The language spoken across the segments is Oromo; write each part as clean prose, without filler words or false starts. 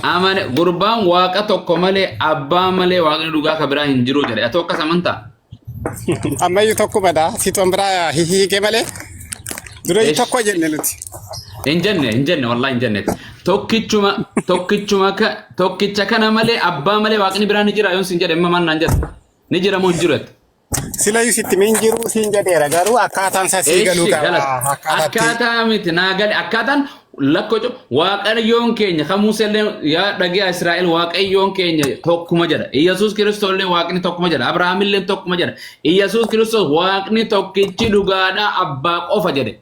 Amane gurbaan waaqa tokko malee abbaa malee waaqni dhugaa ka biraa hin jiru jedhe. Ati akkas amantaa? Ammayyuu tokkumadha. Situ an biraa hihiike malee. Durayyuu Esh. tokko jenne nuti. Hin jenne hin jenne wallahi hin jenne. Tokkichuma tokkichuma ka tokkicha kana malee abbaa malee waaqni biraa ni jira yoon sin jedhe imma maal naan jedhe. Ni jira moo hin jiru jette. Silayyuu sitti min jiru siin jedheera garuu akkaataan isaa sii galuu Eshi qaba. galat. Akkaataatti. Akkaataa miti naa gale akkaataan lakkoofsa waaqayyoon keenya kan Museellee yaa dhagi'a Israa'el waaqayyoon keenya tokkuma jedha. Iyyasuus Kiristoollee waaqni tokkuma jedha. Abrahaamillee tokkuma jedha. Iyyasuus Kiristoos waaqni tokkichi dhugaadha abbaa qofa jedhe.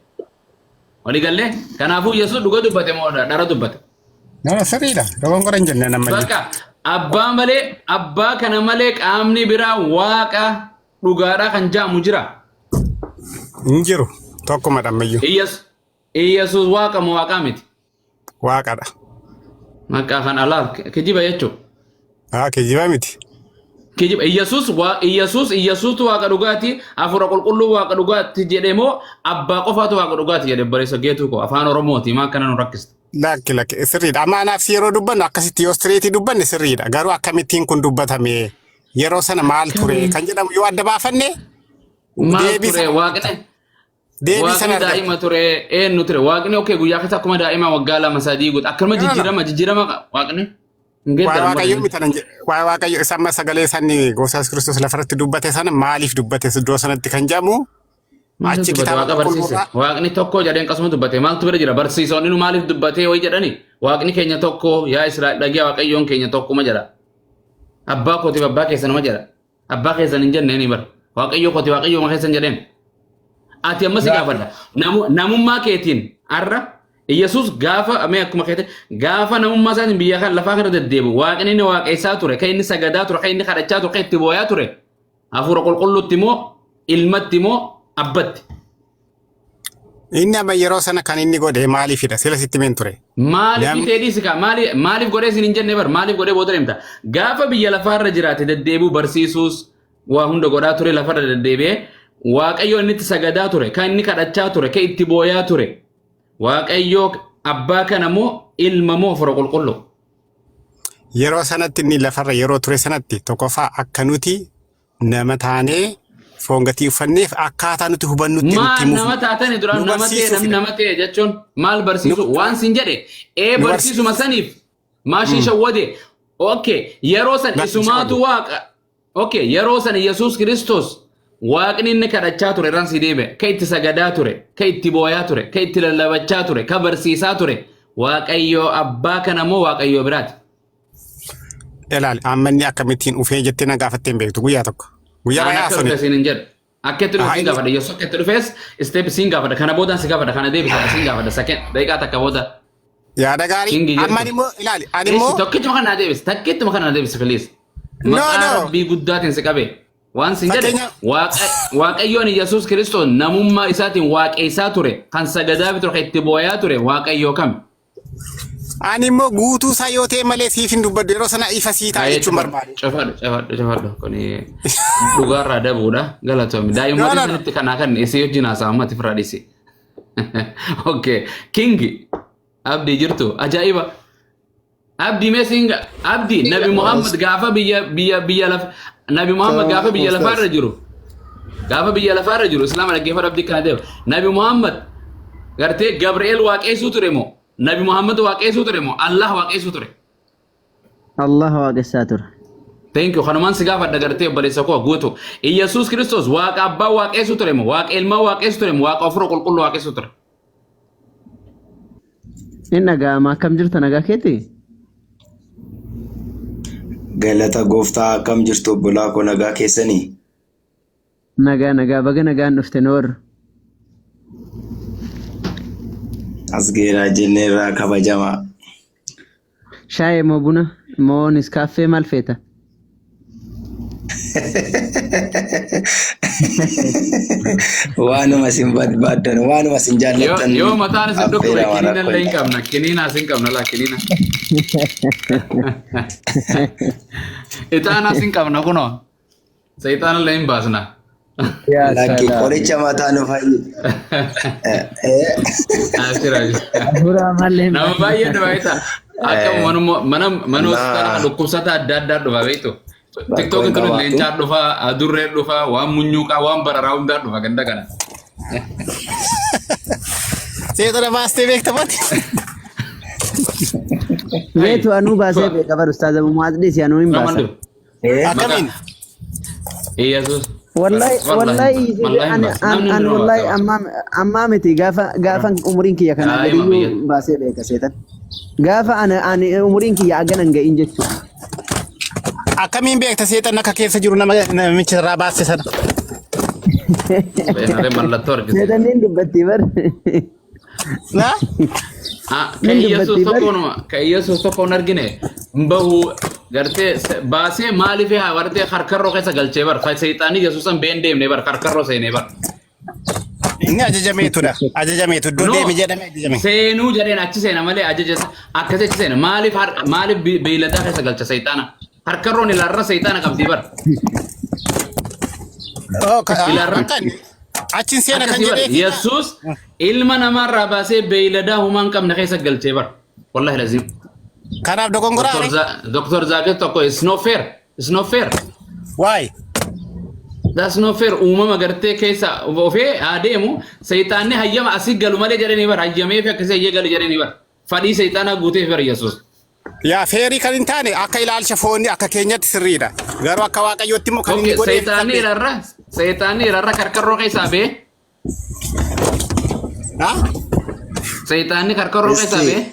Walii gallee kanaafuu Iyyasuus dhuga dubbate moo dhara dubbate? Nama sirriidha. Dogongora hin jenne nammayyuu. Bakka abbaa malee abbaa kana malee qaamni biraa waaqa dhugaadhaa kan jaamu jira. Hin jiru. Tokkumadha ammayyuu. Iyyasuus waaqa moo waaqaa miti? Waaqadha. Maqaa kan alaaf kijiba jechuudha. Haa kijiba miti. Kijiba Iyyasuus waa Iyyasuus Iyyasuutu waaqa dhugaati hafuura qulqulluu waaqa dhugaati jedhe moo abbaa qofaatu waaqa dhugaati jedhe obboleessa geetuu koo afaan Oromooti maa akkana nu rakkista. Lakki lakki sirriidha. Amma anaaf si yeroo dubbannu akkasitti yoo sirriitti dubbanne sirriidha. Garuu akkamittiin kun dubbatame yeroo sana maal ture kan jedhamu yoo adda baafanne Maal deebii ture sana waaqni deebii waaqni sana argatta. daa'ima ture eenyu ture waaqni okee guyyaa keessa akkuma daa'ima waggaa lama sadii guutu akkanuma No, no, no. jijjiirama jijjiirama waaqni hin Waa'ee geeddaramu Waaqayyoo miti kanan jedhe. Waa'ee Waaqayyoo isa amma sagalee sanni gooftaa Yesuus Kiristoos lafarratti dubbate sana maaliif dubbate iddoo sanatti kan jedhamu Maaltu achi dubbate kitaaba waaqa barsiise qulqulluurraa waaqni tokko jedheen qasuma dubbate maaltu bira jira barsiisonni nu maaliif dubbatee wayi jedhani waaqni keenya tokko yaa Israa'el dhagiyaa waaqayyoon keenya tokkuma jedha abbaa kootiif abbaa keessanuma jedha abbaa keessan hin jenneen bara waaqayyoo kooti waaqayyooma keessan jedheen ati amma si gaafadha namummaa keetiin har'a Iyyasuus gaafa mee akkuma keetiin gaafa namummaa isaatiin biyya kan lafaa kana deddeebi'u waaqni inni waaqessaa ture kan inni sagadaa ture kan inni kadhachaa ture kan itti booyaa ture Hafuura qulqulluutti moo ilmatti moo abbatti? Inni amma yeroo sana kan inni godhe maaliifidha? Sila sitti himeen ture. Maaliif Namni ta'ee dhiisi kaa maaliif godhee isin hin jenne bar maaliif godhee booda deemta? Gaafa biyya lafaarra jiraate deddeebi'u barsiisuus waa hunda godhaa ture lafarra deddeebi'ee Waaqayyo inni itti sagadaa ture kan inni kadhachaa ture kan itti booyaa ture Waaqayyo abbaa kana moo ilma moo hafuura qulqulluu? Yeroo sanatti inni lafarra yeroo ture sanatti tokkoffaa akka nuti nama taanee foon gatii uffanneef akkaataa nuti hubannutti nutti Maal himuuf nama taatani duraan nu nama ta'e namni barsiisuufidha. nama ta'e jechuun maal Nu, barsiisu waan sin jedhe ee nu barsiisuma barsiisuuf. saniif maashii shawwade okay yeroo san Lakki isumaatu shawwade. waaqa okay yeroo san Yesuus Kiristoos waaqni inni kadhachaa ture irraan si deebi'e ka itti sagadaa ture ka itti booyaa ture ka itti lallabachaa ture ka barsiisaa ture waaqayyoo abbaa kana moo waaqayyoo biraati. Ilaali amma inni akkamittiin ufee jettee na gaafattee hin beektu guyyaa tokko. Guyyaa Aan baay'ee akka haasofne. dhufe siin hin jedhu. Akka itti dhufe Haa siin inni gaafadha. Yesuus akka itti dhufes step siin gaafadha. Kana boodaan si gaafadha. Kana deebisa siin gaafadha. Second daqiiqaa takka booda yaada gaarii. kingi Amma jirtu. ani immoo ilaali ani Eessi immoo tokkichuma kana naa deebisi. Takkittuma kana naa deebisi please. no Maqaa no Rabbii guddaatiin si qabe. Waan siin jedhe fakkeenya Waaqayyoon Yesuus Kiristoos namummaa isaatiin waaqessaa ture kan sagadaa ture kan itti booyaa ture Waaqayyoo kami? Ani immoo guutuu isaa yoo ta'e malee siif hin dubbadhu yeroo sana ifa sii ta'a Baay'ee jechuun cufadhu barbaade. cufadhu cufadhu cufadhu kuni dhugaarraa dabuudha galatoomi No, daa'imman no, no. sanitti kanaa kan isii wajjin haasa'aa ammatti firraa dhiisi. Okay kingi abdii jirtu ajaa'iba abdii mee siin abdii nabi Muhammad gaafa biyya biyya biyya lafa nabi Muhammad Salaam gaafa alaikum biyya ustaz. lafaarra jiru gaafa biyya lafaarra jiru islaama dhaggeeffadhu abdii kana deema nabi Muhammad gartee Gabri'eel waaqeessuu ture moo nabi Muhammad waaqeessuu ture moo Allah waaqeessuu ture. Allah waaqessaa ture. Thank you. Kanumaan si gaafadha gartee obboleessa koo guutu. Iyyasuus Kiristoos waaqa abbaa waaqeessuu ture moo waaqa ilmaa waaqeessuu ture moo waaqa afuura qulqulluu waaqeessuu ture. Inni dhaga'ama akkam jirta nagaa keeti? Galata gooftaa akkam jirtu obbolaa koo nagaa keessanii? Nagaa nagaa baga nagaan dhufte noor. As geeraa jenneerraa kabajamaa. Shaayee moo buna moo niskaaffee maal feeta? Waanuma isin barbaaddan, waanuma isin Yoo jaallattan yoo mataan isin dhukkube affeerama kiniina rakkoo illee hin hin qabna. Kiniina isin qabna laa kiniina. Ixaanaa isin qabna kunoo. Seexaana illee hin baasna. Yaa Lakki salaam. qoricha mataa nu fayyi. Eh, Abshir abshir. Hafuura ammallee hin Nama baasin. baay'ee dhufa beektaa? Akka manuma mana mana hospitaala Naa dhukkubsata adda addaa dhufa beektu. rakkoo Tiktokiin hin tun qabaatu. leencaa dhufa, adurree dhufa, waan munyuuqaa, waan bararaa hundaa dhufa ganda kana. Seexana baastee beekta mati. Hai, Beetu anuu baasee beeka bar ustaaza Mumaas dhiisi anuu hin Nama baasa. dhufa. Eh, Akkamiin? Maqaa Iyesuus. Wallahi Wallahi wallahi hin baasa. Wallahi hin an baasa. an Namni an hundinuu wallahi baasa. amma ammaa miti gaafa gaafa umuriin kiyya kanaa Daa'ima gadiyyuu biyya. baasee beeka seetan. Gaafa ana ani umuriin kiyya hagana hin ga'in jechuudha. Akkamiin beekta seexan akka keessa jiru nama namicha irraa baaste sana? Seenaree mallattoo argisiisa. Seetan niin dubbatti bar. Na? Ah, ka Niin Iyesuus dubbatti bar. tokkoon ka Iyesuus tokkoon argine hin bahu gartee baasee maaliif haa gartee harkarroo keessa galchee bar seexaanii Yesuusan been deemne bar harkarroo seenee bar. Inni ajajameetudha. Ajajameetu. Iddoo No deemi jedhame ajajame. seenuu jedheen achi seena malee ajaja akkasii achi seena maaliif maaliif beeyladaa keessa galcha seexaana harkarroon ilaarra seexaana qabdi bar Oh, ilaarra akkan achiin seena kan akkasii bar jedhee fi Yesuus ilma namaarraa baasee beeyladaa humaa hin qabne keessa galchee bar wallahi lazim. Kanaaf dogongoraa Dr. re. Dr. Zakir tokko it's not fair. It's not fair. Waay. That's not fair. Uumama gartee keessa ofee haa deemu seexaanni hayyama asii galu malee jedhanii bar hayyamee fi akkasii hayyee galu jedhanii bar fadhii seexaanaa guuteef bar Yesuus. Yaa fairii kan hin taane akka ilaalcha foonii akka keenyatti sirriidha. Garuu akka waaqayyootti immoo kan inni Okay, godheef seexaanni sabbe. irarra seexaanni irarra karkarroo keessaa bee Ha? seexaanni karkarroo keessaa Isti bee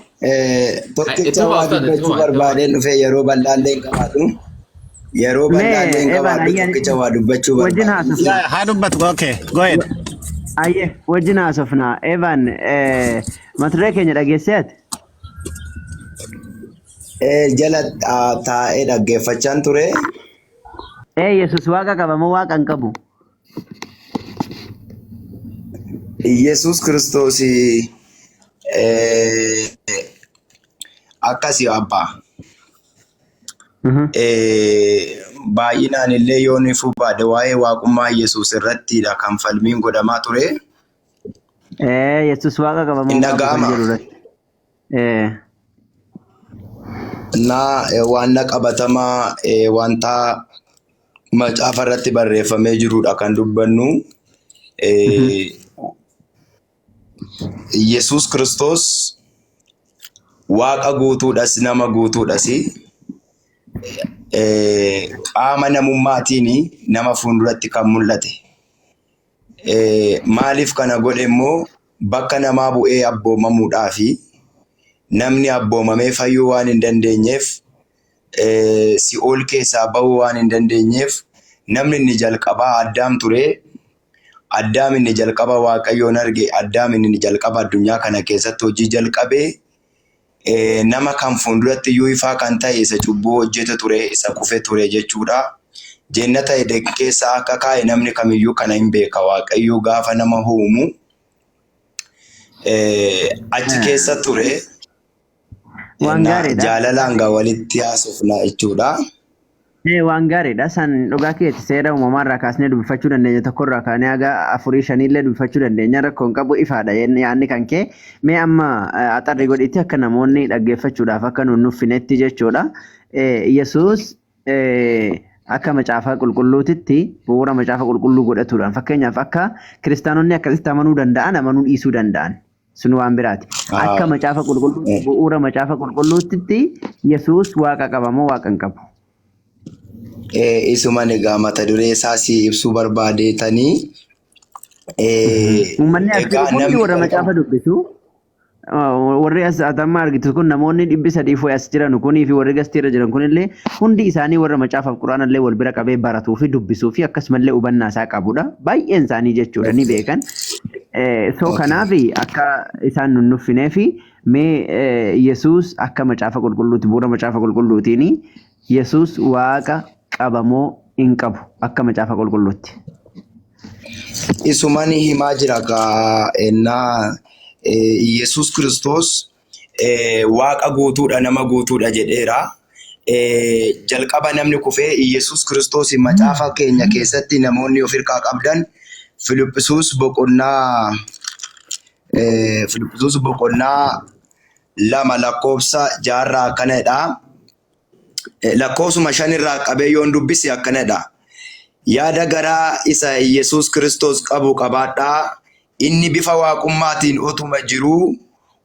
itti tokkicha fufa waa ustaad itti dubbachuu fufa itti fufa. barbaadeen dhufee yeroo bal'aallee hin qabaatu. Yeroo Mee bal'aallee hin Evan qabaadhu ayyaan tokkicha waa dubbachuu wajjin barbaadeen haasofna. Yaa haa dubbatu. Okay, go ahead. Ayyee wajjin haasofna. Evan mata duree keenya dhageessee ati? Jala taa'ee dhaggeeffachaan ture. Ee Yesuus waaqa qaba moo waaqa hin qabu? Yesuus Kiristoos akkasii abbaa. Baay'inaan illee yoo ni fubaade waa'ee waaqummaa Yesuus irrattidha kan falmiin godhamaa ture. Ee Yesuus waaqa qaba moo Hin hin qabu kan dhaga'ama. jedhu irratti. Ee. Na waan qabatamaa wanta macaafa irratti barreeffamee jirudha kan dubbannu. Yesuus Kiristoos waaqa guutuudhas nama guutuudhas qaama namummaatiin nama fuulduratti kan mul'ate. Maaliif kana godhe immoo bakka namaa bu'ee abboomamuudhaafi namni abboomamee fayyuu waan hin dandeenyeef si'ool keessaa bahuu waan hin dandeenyeef namni inni jalqabaa Addaam ture. Addaam inni jalqaba Waaqayyoon arge, Addaam inni jalqaba addunyaa kana keessatti hojii jalqabee nama kan fuulduratti iyyuu ifaa kan ta'e isa cubbuu hojjete ture, isa kufe ture jechuudha. Jannata Eden keessa akka kaa'e namni kamiyyuu kana hin beeka. Waaqayyo gaafa nama uumu achi keessa ture. Waan gaariidha. Jaalalaan gaa walitti haasofna jechuudha. Ee waan gaariidha. San dhugaa keeti seera uumamaa kaasnee dubbifachuu dandeenya. Tokkorraa kaanee haga afurii shaniillee dubbifachuu dandeenya. Rakkoon qabu ifaadha yaadni kan kee. Mee amma axarri godhitti akka namoonni dhaggeeffachuudhaaf akka nun nuffinetti jechuudha. Yesuus akka macaafa qulqulluutitti bu'uura macaafa qulqulluu godhatuudhaan fakkeenyaaf akka kiristaanonni akkasitti amanuu danda'an amanuu dhiisuu danda'an. Sun waan biraati. Akka macaafa qulqulluu bu'uura macaafa qulqulluutitti Yesuus waaqa qaba moo waaqa hin qabu? Isuman egaa mata duree isaa si ibsuu barbaadeetanii Uummanni as jiru egaa hundi namni warra macaafa dubbisu. Warri as amma argitu kun namoonni 300 fi as jiran kunii fi warri gastiirra jiran kunillee hundi isaanii warra macaafaaf quraanallee wal bira qabee baratuu fi dubbisuu fi akkasumallee hubannaa isaa qabudha. Baay'een isaanii jechuudha ni beekan. So kanaaf akka isaan nun nuffinee fi mee Yesuus akka macaafa qulqulluuti bu'uura macaafa qulqulluutiin Yesuus waaqa qabamoo hin qabu akka macaafa qulqulluutti? Isuman himaa jira kaa ennaa Yesuus Kiristoos waaqa guutuudha nama guutuudha jedheera. Jalqaba namni kufee Iyyasuus Kiristoos macaafa keenya keessatti namoonni of hirkaa qabdan Filiphisuus boqonnaa Filiphisuus boqonnaa 2 lakkoofsa 6rraa akkanadha. Lakkoofsuma 5rraa qabee yoon dubbise akkanadha. Yaada garaa isa Iyyasuus Kiristoos qabu qabaadhaa. Inni bifa waaqummaatiin otuma jiruu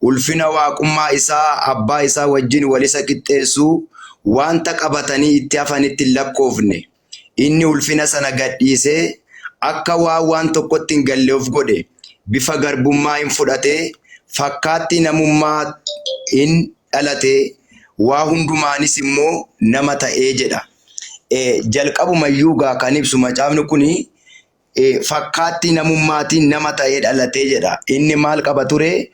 ulfina waaqummaa isaa abbaa isaa wajjin wal isa qixxeessu wanta qabatanii itti hafanitti hin lakkoofne. Inni ulfina sana gadhiisee akka waan waan tokkotti hin galle of godhe. Bifa garbummaa in fudhate, fakkaattii namummaa in dhalate, waa hundumaanis immoo nama ta'ee jedha. Jalqabuma iyyuu gaa kan ibsu macaafni kuni fakkaattii namummaatiin nama ta'ee dhalatee jedha. Inni maal qaba ture?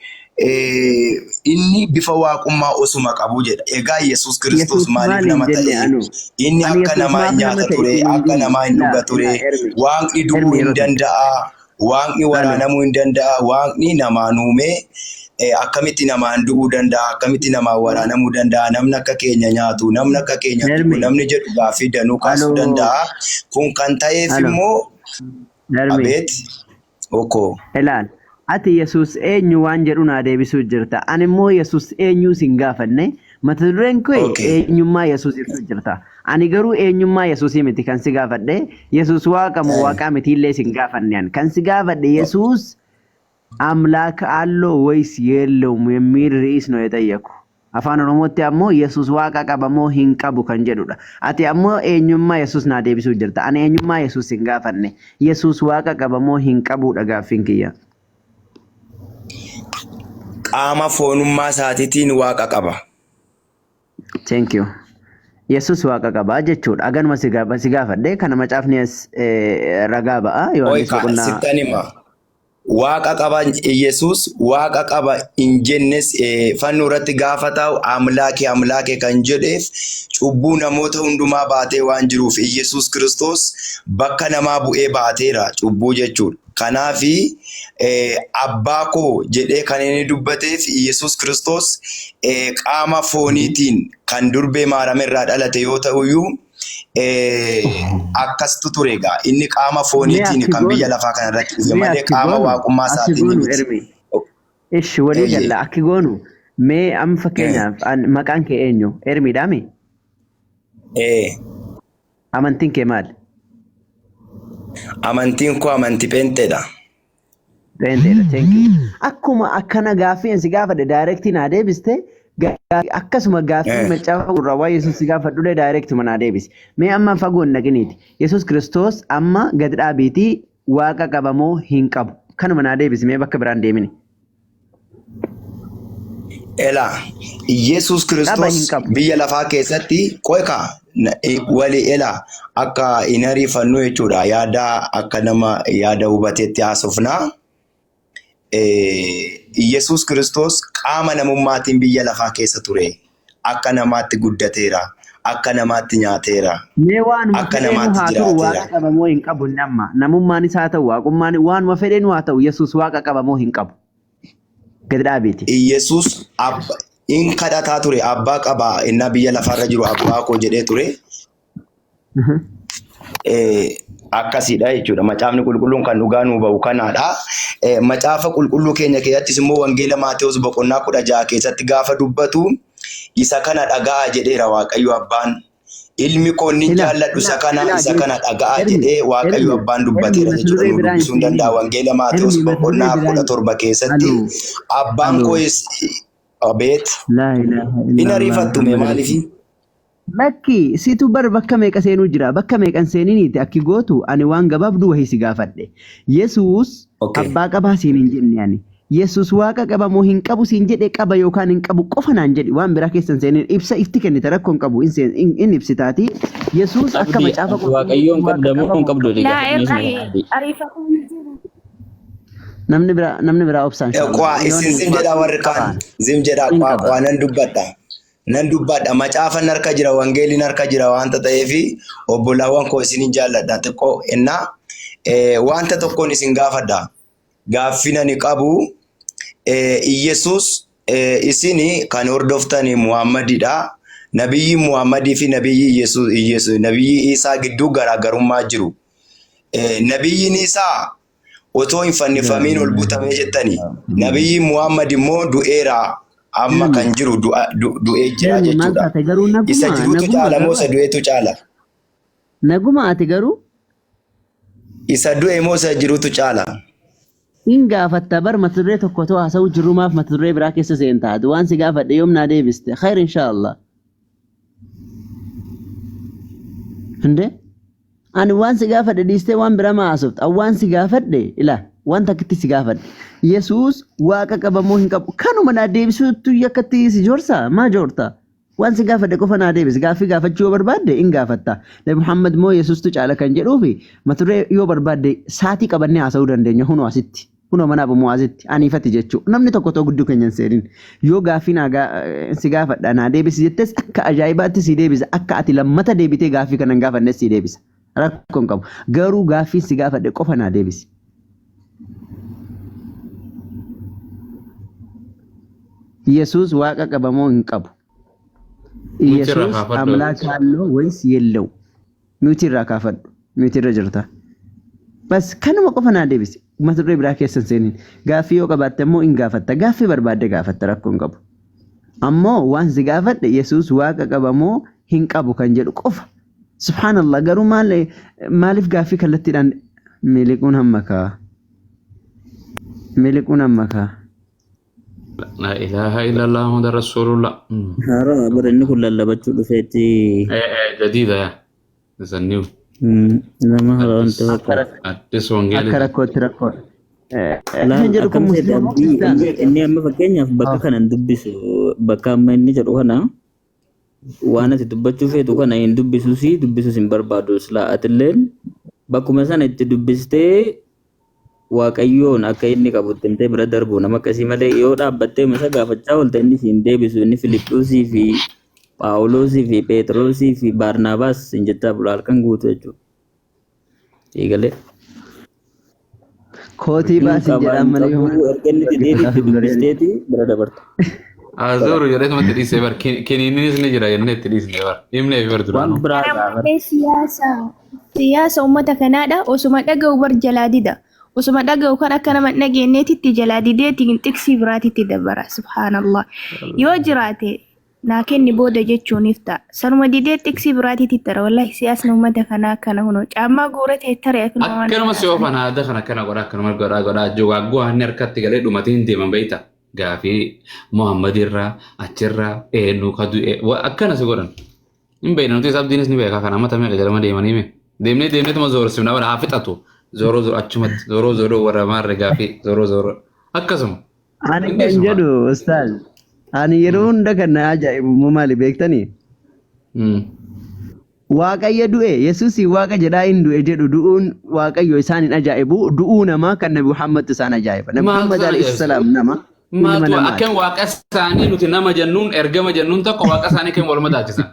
Inni bifa waaqummaa osuma qabu jedha. Egaa Yesuus Kiristoos Yesuus maaliif maal hin nama jenne ta'e? anu? Inni Ani akka Yesuus namaa maaf hin nama nyaata ta'e ture, siin hin akka jenne. namaa hin Ilaa dhuga ture. ilaa Ermi. Waaqni du'uu Ermi hin yeroo tokko. danda'a. Waaqni Alo. waraanamuu hin danda'a. Waaqni namaan uumee akkamitti namaan du'uu danda'a? Akkamitti namaan waraanamuu danda'a? Namni akka keenya nyaatu, namni akka keenya dhugu, Ermi. namni jedhu gaaffii danuu kaasuu Alo. danda'a. Kun kan ta'eef Alo. immoo Ermi. abeet okoo. Ilaal. Ati Yesuus eenyu waan jedhu naa deebisuu jirta. Ani immoo Yesuus eenyuu sin gaafanne. Mata dureen kee Okay. eenyummaa Yesuus ibsuu jirta. Ani garuu eenyummaa Yesuusii miti kan si gaafadhe. Yesuus waaqa moo waaqaa mitiillee sin gaafanne ani. Kan si gaafadhe Yesuus አምላክ አለው ወይስ የለውም የሚል ርዕስ ነው የጠየኩ። Afaan Oromootti ammoo Yesuus waaqa qaba moo hin qabu kan jedhudha. Ati ammoo eenyummaa Yesuus naa deebisuu jirta. Ani eenyummaa Yesuus hin gaafanne. Yesuus waaqa qaba moo hin qabudha gaaffiin kiyya. Qaama foonummaa isaatiitiin waaqa qaba. Thank you. Yesuus waaqa qabaa jechuudha. Aganuma si gaafadhe kana macaafni as ragaa ba'a. Oi Yohaannis ka boqonnaa sittan hima. Waaqa qaba Yesuus waaqa qaba hin jennes fannoo irratti gaafa taa'u amlaake amlaake kan jedheef cubbuu namoota hundumaa baatee waan jiruuf Yesuus Kiristoos bakka namaa bu'ee baateera cubbuu jechuudha. Kanaafi abbaa koo jedhee kan inni dubbateef Yesuus Kiristoos qaama fooniitiin kan durbee Maariyaam irraa dhalate yoo ta'uyyuu akkastu ture egaa inni qaama Mee fooniitiin akki kan biyya goonu lafaa kana irratti dhufe mee malee akki qaama goonu waaqummaa akki isaatiin goonu miti. Ermi. Ishi walii Eeyyee. galla akki goonu mee amma fakkeenyaaf maqaan kee eenyu? Ermiidhaami? Ee, Amantiin kee maali? Amantiin koo amantii pheenxeedha. Pheenxeedha. Thank you. Akkuma akkana gaaffii ani si gaafadhe direct naa deebiste akkasuma gaaffii macaafa gurraa waa'ee Yesuus si gaafadhullee direct naa deebisi. Mee amma fagoo hin dhaqiniiti. Yesuus Kiristoos amma gad dhaabiitii waaqa qaba moo hin qabu? Kanuma naa deebisi mee bakka biraan deemini. Elaa, Yesuus Qaba hin Kiristoos qabu. biyya lafaa keessatti qoyka wali elaa akka hin ariifannu jechuudha. Yaada akka nama yaada hubateetti haasofnaa. Yesuus Kiristoos qaama namummaatiin biyya lafaa keessa ture. Akka namaatti guddateera. Akka namaatti nyaateera. Mee waanuma Akka fedheenu namaatti haa turu waaqa jiraateera. qaba moo hin qabu inni amma? Namummaanis haa ta'u waaqummaan waanuma fedheenu haa ta'u Yesuus waaqa qaba moo hin qabu? Gad dhaabiiti. Yesuus in kadhataa ture. Abbaa qaba. Innaa biyya lafaarra jiru abbaa koo jedhee ture. Akkasiidha jechuudha. Macaafni qulqulluun kan dhugaa nuu ba'u kanaadha. Macaafa qulqulluu keenya keessattis immoo Wangeela Maatewos boqonnaa 16 keessatti gaafa dubbatu isa kana dhaga'aa jedheera Waaqayyo Abbaan. Ilmi koo inni Ila, jaalladhu isa ila, kana ila, isa kana dhaga'aa Ermi, jedhee Waaqayyo Ermi, Abbaan Ermi, dubbateera mata jechuudha. duree Nuu biraa hin dubbisuu hin danda'a. seenin. Wangeela Maatewos Ermi, mata duree boqonnaa biraa kudha hin torba keessatti Aloo, abbaan aloo. koo abeet Laa ilaaha hin illallah ariifattu mee Muhammad maaliifi? Rasul. Lakki situ bar bakka meeqa seenuu jira bakka meeqan seeniniiti akki gootu ani waan gabaabduu wahii si gaafadhe. Yesuus Okay. abbaa qabaa siin hin jenne ani. Yesuus waaqa qaba moo hin qabu siin jedhe qaba yookaan hin qabu qofa naan jedhi waan biraa keessan seenin ibsa ifti kennite rakkoo hin qabu in ibsitaati. Yesuus akka Abdii macaafa ati qulqulluutti waaqayyoon waaqa qabda moo qaba hin moo hin qabdu qabu? jedhee Laa gaafadhu ermi suma abdii. ariifatuu hin jiru. Namni biraa obsaan inshallah. Kwaa isin Yoon zim jedhaa waaqayyoon warri kaan qabaan zim jedhaa hin kwaa qaba. kwaa nan dubbadha. Nan dubbadha macaafan harka jira wangeeliin harka jira waanta ta'eef obbolaawwan koo isinin jaalladha xiqqoo innaa wanta tokkoon isin gaafadha. Gaaffiin ani qabu Iyesuus isin kan hordoftani Muhammadidha. Nabiyyi Muhammadii fi nabiyyi Yesuus nabiyyi Isaa gidduu garaagarummaa jiru. Nabiyyiin Isaa otoo hin fannifamiin ol butamee jettani. Nabiyyi Muhammad immoo du'eera amma kan jiru du'ee jira Helmi maal jechuudha. taate garuu Isa naguma jirutu naguma caala moo garuu isa ati du'eetu caala? naguma ati garuu Isa du'e moo isa jirutu caala? hin gaafatta bar mata duree tokko otoo haasa'u jirru maaf mata duree biraa keessa seenta ati waan si gaafadhe yoom naa deebiste khayr inshaallah. Hinde ani waan si gaafadhe dhiistee waan biraa maa haasofta? Ani waan si gaafadhe ila waan takkitti si gaafadhe. Yesuus waaqa qaba moo hin qabu? Kanuma naa deebisuutu yakkatti si joorsaa? Maa joorta? Waan si gaafadhe qofa naa deebisi. Gaaffii gaafachuu yoo barbaadde in gaafatta. Nabi Muhammad moo Yesuustu caala kan jedhuufi mata duree yoo barbaadde saatii qabannee haasa'uu dandeenya hunoo asitti. Kunoo mana Abu Mu'aazitti aniifati jechuu. Namni tokko otoo gidduu keenya hin seenin. Yoo gaaffii naa si gaafadha naa deebisi jettes akka ajaa'ibaatti si deebisa. Akka ati lammata deebitee gaaffii kana hin gaafannes si deebisa. Rakkoo hin qabu. Garuu gaaffii si gaafadhe qofa naa deebisi. Yesuus waaqa qaba moo hin qabu? Nuti irraa Yesuus kaafadhu. አምላክ አለው ወይስ የለው? Mute irraa kaafadhu. Mute irra jirta. Bas kanuma qofa naa deebisi. Mata duree biraa keessa hin seenin. Gaaffii yoo qabaatte immoo hin gaafatta. Gaaffii barbaadde gaafatta rakkoo hin qabu. Ammoo waan si gaafadhe Yesuus waaqa qaba moo hin qabu kan jedhu qofa. Subhaanallah garuu maal maaliif gaaffii kallattiidhaan miliquun hamma kaa? Miliquun hamma kaa? La ilaha illallah Muhammad Rasulullah. Haaraa bara inni kun lallabachuu dhufeetti Jadiida yaa. Is a new. nama haaraa wanti Addis fakkaata. addis Akka wangeelii. rakkootti rakkoodha. Laal Kan jedhu kun akkam seete musliima moo abdii kiristaana? inni inni amma fakkeenyaaf bakka kana hin dubbisu bakka amma inni jedhu kana waan ati dubbachuu feetu kana hin dubbisuusi dubbisuus hin barbaadu silaa atilleen bakkuma sana itti dubbistee Waaqayyoon akka inni qabu itti himtee bira darbu nama akkasii malee yoo dhaabbattee isa gaafachaa oolte inni siin deebisu inni Filiphusii fi Phaawulosii fi Phexrosii fi Baarnaabaas hin jechaa bula halkan guutuu jechuudha. Eegalee. Kootii Hin baasin qaba jedhaan hin malee qabu yoo erga inni dideeti itti dubbisteeti bira dabarta. Azuuru jedheetuma itti dhiisee bar kiniininis ni jira jennee itti dhiisne bar himnee fi bar Waan duraanuu. biraa Kana gaafata. malee siyaasa siyaasa uummata kanaadha. Osuma dhaga'u bar jalaa dida. Osuma dhaga'u kan akka nama hin dhageenyeetitti jalaa dideetiin xiqsii biraatitti dabara. Subhaanallah. Yoo jiraate naa kenni booda jechuuniif ta'a. Sanuma didee xiqsii biraatitti tara. Wallahi siyaasni uummata kanaa akkana kunoo. Caammaa guuratee tare akkanuma waan Akkanuma si oofan aadaa kana akkana godhaa akkanuma godhaa godhaa jogaggoo hanni harkatti galee dhumatee hin deeman beekta. Gaafii Muhammad irraa achirraa eenyu ka du'e akkana si godhan. Hin beekna nuti abdiinis ni beeka kana mata meeqa jedhama deemanii mee. Deemnee deemneetuma zoorsifna bara haa fixatu. Zooroo zooroo achumatti zooroo zooroo warra maarre gaafii zooroo zooroo akkasuma. Ani Hin kan dhiisuma. jedhu ustaaz ani yeroo hunda kan na ajaa'ibu immoo maali beektanii? Waaqayyo du'e Yesuusii waaqa jedhaa hin du'e jedhu du'uun Waaqayyo isaan hin ajaa'ibu du'uu namaa kan Nabi Muhammad isaan ajaa'iba. Nabi Maaltu Muhammad isaan alayhi ajaa'ibsa? salaam nama ilma Maaltu namaati. akkam waaqa isaanii nuti nama jennuun ergama jennuun tokko waaqa isaanii kan wal madaalchisan.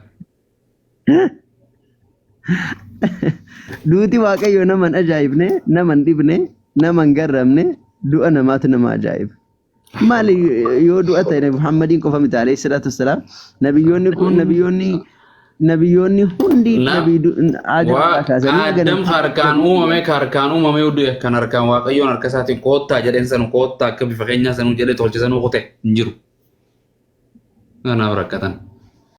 Duuti Waaqayyo nama hin ajaa'ibne, nama hin dhibne, nama hin garramne, du'a namaatu nama ajaa'iba. Maali yoo du'a ta'e Nabi Muhammadiin qofa miti alayhi salaatu wassalaam. Nabiyyoonni kun nabiyyoonni nabiyyoonni hundi nabii Aadam irraa kaasanii haga Aadam Nabi harkaan uumame ka harkaan uumame du'e kan harkaan Waaqayyoon harka isaatiin koottaa jedheen sanu koottaa akka bifa keenyaa sanuu jedhee tolche sanuu kute hin jiru. Kanaaf rakkatan.